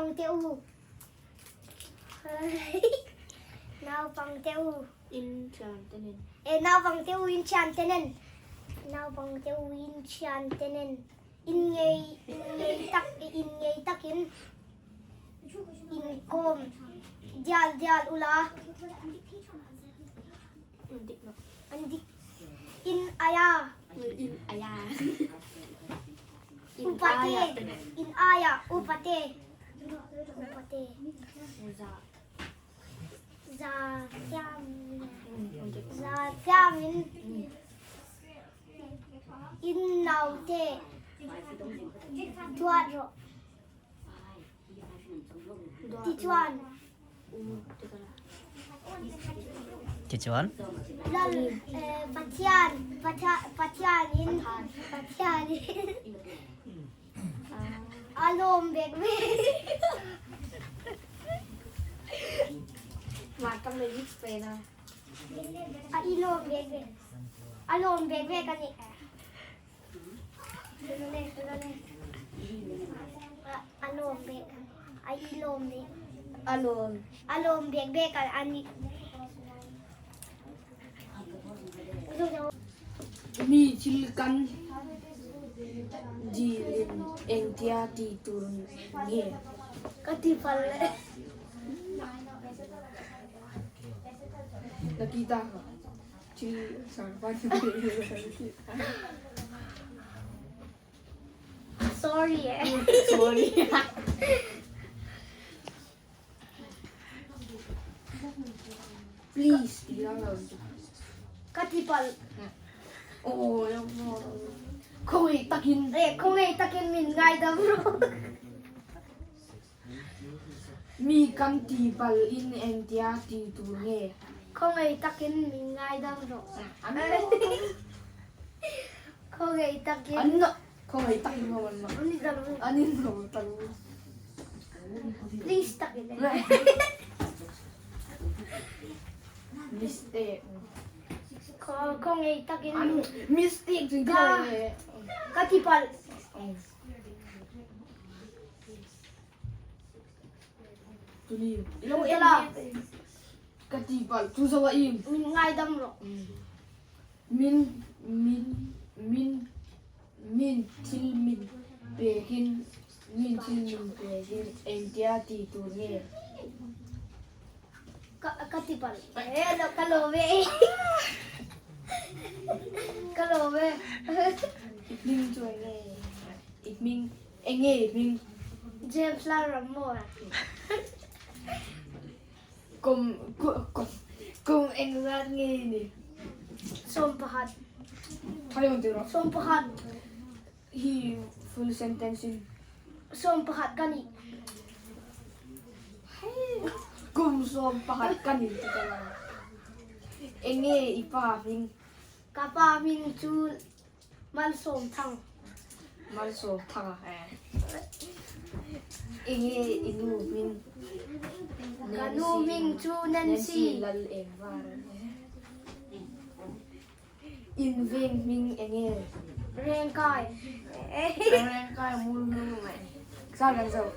Naupangte u. Naupangte u. In thiante nen. E naupangte u in thiante nen. Naupangte u in thiante nen. In ngei in ngei tak in ngei takin inkawm dial dial ula. An dik in aia. In aia. Upate in aia upate upate za za thiam za thiamin in naute duat rawh tichuan Tichuan? Lal Pathian Pathianin Pathianin a lawm vek vek. A i lawm vek vek. A lawm vek vek a ni. A lawm vek a i lawm vek. A lawm. A lawm vek vek a ni. Mi thil kan dilin engtia ti tur nge? Ka ti pal le. Na ti ta ka. Sorry eh. Sorry. Please ti lang lo. Ka ti pal. Oh, khawngaih takin. Eh, khawngaih takin min ngaidam rawh. Mi kan ti palh in engtia ti tur nge? Khawngaih takin min ngaidam rawh. Khawngaih takin. An no. Khawngaih takin maw an no. An in no tal. Please takin. Mistake. Khawngaih takin. Mistake chu ka ti palh. Ka ti palh tu zo a im. Min ngaidam rawh. Min min min min thil min pekin min thil min pekin engtia ti tur nge? Ka ka ti palh. Eh lo ka lawm e. Ka lawm e. I hming chu enge? I hming Enge i hming? James Lalrammawi. Kum kum kum engzat nge i nih? 11. Thailand ti rawh. 11. Hi full sentence in. 11 ka nih. Kum 11 ka ni ti ka lo. Enge i pa hming? Ka pa hming chu Malsawmthang. Malsawmthanga eh. Enge i nu hming? Ka nu hming chu Nancy. Nancy Lal Engvar. In veng hming enge? Rengkai. Rengkai mul mul mai. Sa kan zo.